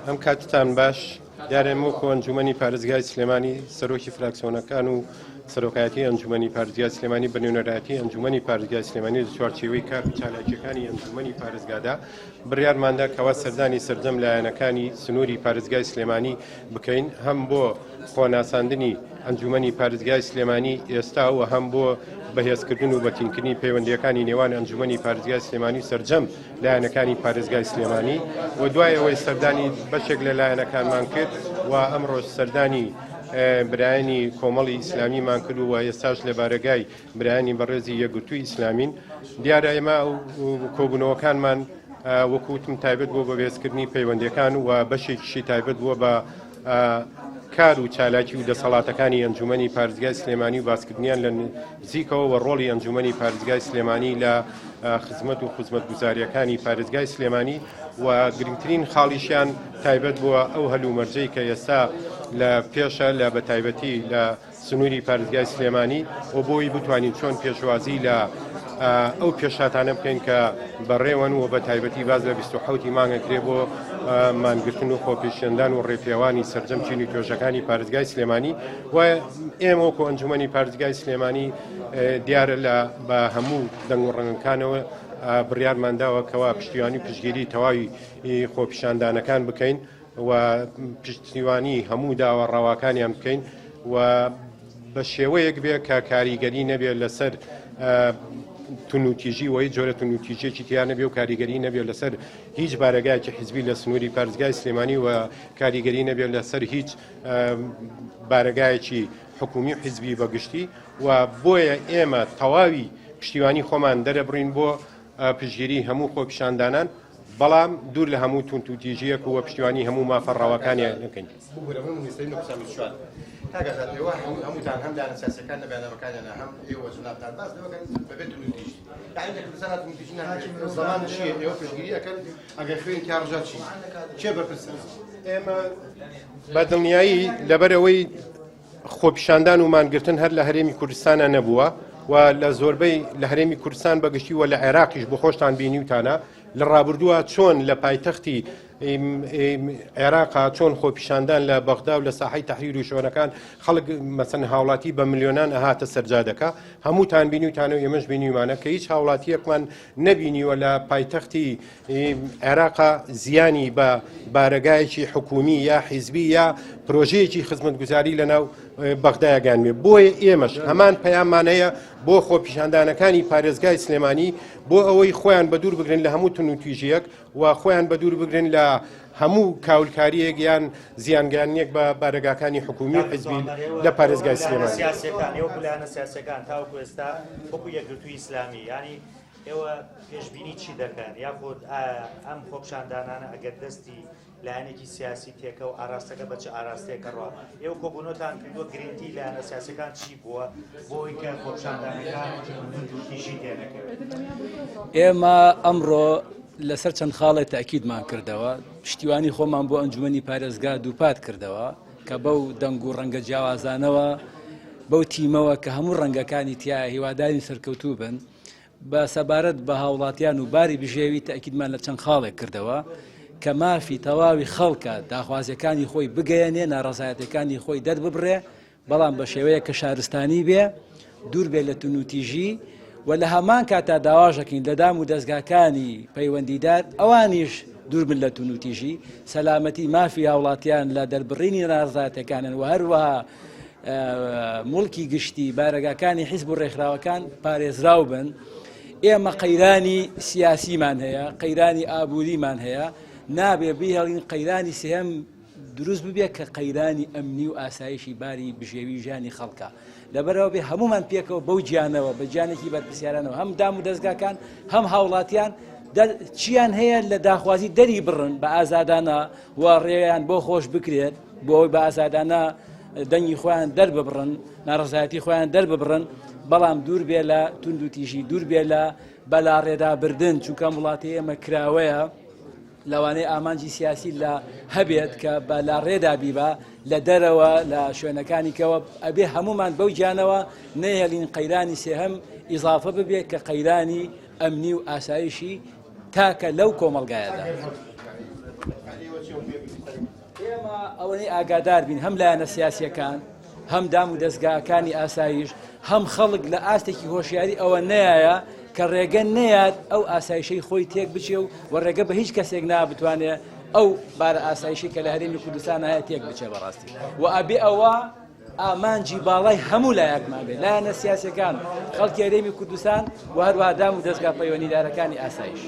ئەم کاتتان باش. دیارە ئێمە وەکو ئەنجومەنی پارێزگای سلێمانی، سەرۆکی فراکسیۆنەکان و سەرۆکایەتی ئەنجومەنی پارێزگای سلێمانی بە نوێنەرایەتی ئەنجومەنی پارێزگای سلێمانی لە چوارچێوەی کار و چالاکییەکانی ئەنجومەنی پارێزگادا بڕیارماندا کەوا سەردانی سەرجەم لایەنەکانی سنووری پارێزگای سلێمانی بکەین، هەم بۆ خۆناساندنی ئەنجومەنی پارێزگای سلێمانی ئێستا و هەم بۆ بەهێزکردن و بەتینکردنی پەیوەندییەکانی نێوان ئەنجومەنی پارێزگای سلێمانی و سەرجەم لایەنەکانی پارێزگای سلێمانی و دوای ئەوەی سەردانی بەشێک لە لایەنەکانمان کرد و ئەمڕۆش سەردانی برایانی کۆمەڵی ئیسلامیمان کرد و ئێستاش لە بارەگای برایانی بەڕێزی یەکگرتووی ئیسلامین. دیارە ئێمە ئەو کۆبوونەوەکانمان وەکو وتم تایبەت بووە بە بەهێزکردنی پەیوەندیەکان و بەشێکیشی تایبەت بووە بە کار و چالاکی و دەسەڵاتەکانی ئەنجومەنی پارێزگای سلێمانی و باسکردنیان لە نزیکەوە و ڕۆڵی ئەنجومەنی پارێزگای سلێمانی لە خزمەت و خزمەتگوزاریەکانی پارێزگای سلێمانی و گرنگترین خاڵیشیان تایبەت بووە ئەو هەلومەرجەی کە ئێستا لە پێشە لە بەتایبەتی لە سنووری پارێزگای سلێمانی و بۆی بتوانین چۆن پێشوازی لە ئەو پێشهاتانە بکەین کە بەڕێوەن و بە تایبەتی باز لە 27 مانگە کرێ بۆ مانگرتن و خۆپیشاندان و ڕێپێوانی سەرجەم چین و توێژەکانی پارێزگای سلێمانی و ئێمە وەکو ئەنجومەنی پارێزگای سلێمانی دیارە لە بە هەموو دەنگ و ڕەنگەکانەوە بڕیارمان داوە کەوا پشتیوانی پشتگیری تەواوی خۆپیشاندانەکان بکەین و پشتیوانی هەموو داوا ڕەواکانیان بکەین و بە شێوەیەک بێ کە کاریگەری نەبێت لەسەر تونوتیژی و هیچ جۆرە تونوتیژێکی تیا نەبێ و کاریگەری نەبێت لەسەر هیچ بارەگایەکی حیزبی لە سنووری پارێزگای سلێمانی و کاریگەری نەبێت لەسەر هیچ بارەگایەکی حکومی و حیزبی بەگشتی و بۆیە ئێمە تەواوی پشتیوانی خۆمان دەرەبڕین بۆ پشتگیری هەموو خۆپیشاندانان بەڵام دوور لە هەموو توندوتیژییەک و پشتیوانی هەموو مافە ڕەواکانیان دەکەین. ببورە من مویستەی 924. کاک ئازاد ئێوە هەمووتان هەم لایەنە سیاسیەکان لە بەیاننامەکانیانە هەم ئێوە جەنابتان باس لەوە کەن بەبێ توندوتیژی یەعنی لە کوردستانا توندوتیژی ناکرێت زەمان چییە ئێوە پشتگیری ئەکەن ئەگەر خوێن تیا ڕژا چی کێ بەرپرسە؟ ئێمە بە دڵنیایی لەبەرئەوەی خۆپیشاندان و مانگرتن هەر لە هەرێمی کوردستانە نەبووە و لە زۆربەی لە هەرێمی کوردستان بەگشتی و لە عێراقیش بۆ خۆشتان بینیوتانە لە ڕابردووە چۆن لە پایتەختی عێراقا چۆن خۆپیشاندان لە بەغدا و لە ساحەی تەحریر و شوێنەکان خەڵک مەسەن هاوڵاتی بە ملیۆنان ئەهاتە سەرجادەکە هەمووتان بینیوتانە و ئێمەش بینیومانە کە هیچ هاوڵاتیەکمان نەبینیوە لە پایتەختی عێراقا زیانی بە بارەگایەکی حکومی یا حیزبی یا پرۆژەیەکی خزمەتگوزاری لەناو بەغدایە گەیاندبێ. بۆیە ئێمەش هەمان پەیاممان هەیە بۆ خۆپیشاندانەکانی پارێزگای سلێمانی بۆ ئەوەی خۆیان بەدوور بگرن لە هەموو توندوتیژییەک و خۆیان بەدوور بگرن لە هەموو کاولکارییەک یان زیانگەیاندنێک بە بارەگاکانی حکومی و حیزبی لە پارێزگای سلێمانی. لایەنە سیاسیەکان تاوەکو ئێستا وەکو یەکگرتووی ئیسلامی یانی ئێوە پێشبینی چی دەکەن یاخود ئایا ئەم خۆپیشاندانانە ئەگەر دەستی لایەنێکی سیاسی تێکە و ئاراستەکە بە چ ئاراستەیەک ئەڕوا ئێوە کۆبوونەوەتان کردووە گرنگی لایەنە سیاسەکان چی بووە بۆی کە خۆپیشاندانەکان توندوتیژی تێنەکەوێت؟ ئێمە ئەمڕۆ لەسەر چەند خاڵێک تاکیدمان کردەوە پشتیوانی خۆمان بۆ ئەنجومەنی پارێزگا دووپات کردەوە کە بەو دەنگ و ڕەنگە جیاوازانەوە بەو تیمەوە کە هەموو ڕەنگەکانی تیا هیوادارین سەرکەوتوو بن بە سەبارەت بە هاوڵاتیان و باری بژێوی تەئکیدمان لە چەند خاڵێک کردەوە کە مافی تەواوی خەڵکە داخوازیەکانی خۆی بگەیەنێ ناڕەزایەتەکانی خۆی دەرببڕێ بەڵام بە شێوەیە کە شارستانی بێ دوور بێ لە تونوتیژی و لە هەمان کاتا داواژەکەین لە دام و دەزگاکانی پەیوەندیدار ئەوانیش دوور بن لە تونوتیژی سەلامەتی مافی هاوڵاتیان لە دەربڕینی ناڕەزایەتەکانن و هەروەها موڵکی گشتی، بارەگاکانی حیزب و ڕێکخراوەکان پارێزراو بن. ئێمە قەیرانی سیاسیمان هەیە، قەیرانی ئابووریمان هەیە، نابێ بیهێڵین قەیرانی سێهەم دروست ببێت کە قەیرانی ئەمنی و ئاسایشی باری بژێوی ژیانی خەڵکە. لەبەرئەوە بێ هەمومان پێکەوە بەو گیانەوە، بە گیانێکی بەرپرسیارانەوە هەم دام و دەزگاکان هەم هاوڵاتیان چیان هەیە لە داخوازی دەری بڕن بە ئازادانە و ڕێیان بۆ خۆش بکرێت بۆ ئەوەی بە ئازادانە دەنگی خۆیان دەرببڕن، ناڕەزایەتی خۆیان دەرببڕن، بەڵام دوور بێ لە توندوتیژی، دوور بێ لە بەلاڕێدابردن، چونکە ئەم وڵاتی ئێمە کراوەیە، لەوانەیە ئامانجی سیاسی لە هەبێت کە بە لاڕێدا بیبا لە دەرەوە لە شوێنەکانی کەوە ئەبێ هەمومان بەو گیانەوە نەهێڵین قەیرانی سێهەم ئیزافە ببێت کە قەیرانی ئەمنی و ئاسایشی تاکە لەو کۆمەڵگایەدا. ئێمە ئەوەنەی ئاگادار بین هەم لایەنە سیاسیەکان هەم دام و دەزگاکانی ئاسایش هەم خەڵک لە ئاستێکی هۆشیاری ئەوە نەیایە کە ڕێگە نەیات ئەو ئاسایشەی خۆی تێک بچێ و و ڕێگە بە هیچ کەسێک نابتوانێ ئەو بارە ئاسایشی کە لە هەرێمی کوردستان هەیە تێک بچێ بەڕاستی و ئەبێ ئەوە ئامانجی باڵای هەموو لایەکمان بێت لایەنە سیاسەکان خەڵکی هەرێمی کوردستان و هەروەها دام و دەزگا پەیوەندیدارەکانی ئاسایش.